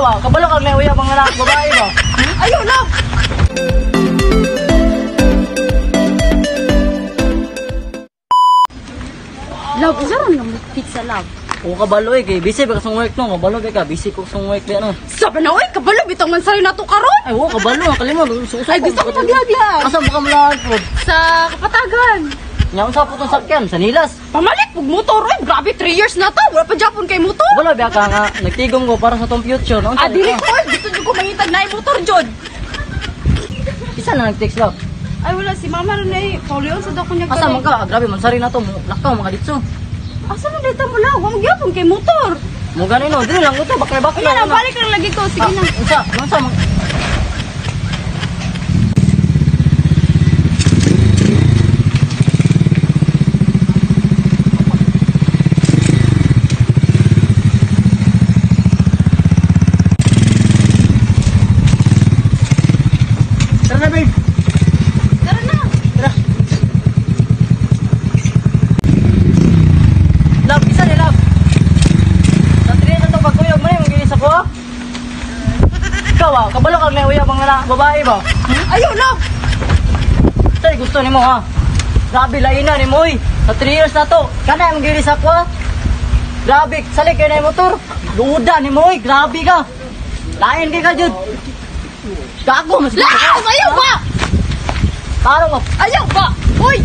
Ikaw ah, kabalo kag may uyab ang lalaki babae ba? Ayaw, love! Love, isa rin ng pizza, love. Oo, kabalo eh, kay busy ba ka sa work no? Kabalo ba ka, busy ko sa work ba no? Sabi na, oy, kabalo, bitang mansari na to karon. Ay, oo, kabalo, ang kalimot. Ay, gusto ko maglaglag. Asa ba ka mulahag po? Sa Kapatagan. Nya unsa po tong sakyan sa Nilas. Pamalit, pag motor, oy, grabe, 3 years na to. Wala pa Japon kay motor. Kabalo ba ka nga nagtigom ko para sa tong future no? Ah, dili ko, oy, gusto jud ko mangitag na motor, jud. Isa na nag-text love. Ay, wala, si mama rin ay, paulion sa dako niya. Asa man ka? Ah, grabe mansari na to, mo lakaw mga ditso. Asa man dito mo lang, wag gyapon kay motor. Mo gani no, dili lang ko to, bakay bakay. Ay, na, balik lang lagi ko, sige na. Unsa? Unsa man? Tara na, babe. Tara na. Tara. Love, isa ni love. Sa 3 na to pagkuyog mo yung giisa ko. Ah. Ikaw ah, kabalo kag may uyab ang lalaki babae ba? Ayaw, love! Say gusto nimo ha. Grabe laina nimo oy. Sa 3 years na to, kana ang gili sa ko. Ah. Grabe, salik kay na yung motor. Luda nimo oy, grabe ka. Lain kay ka jud. Gago mas Love! Ayaw ba? Taro mo. Ayaw ba? Uy!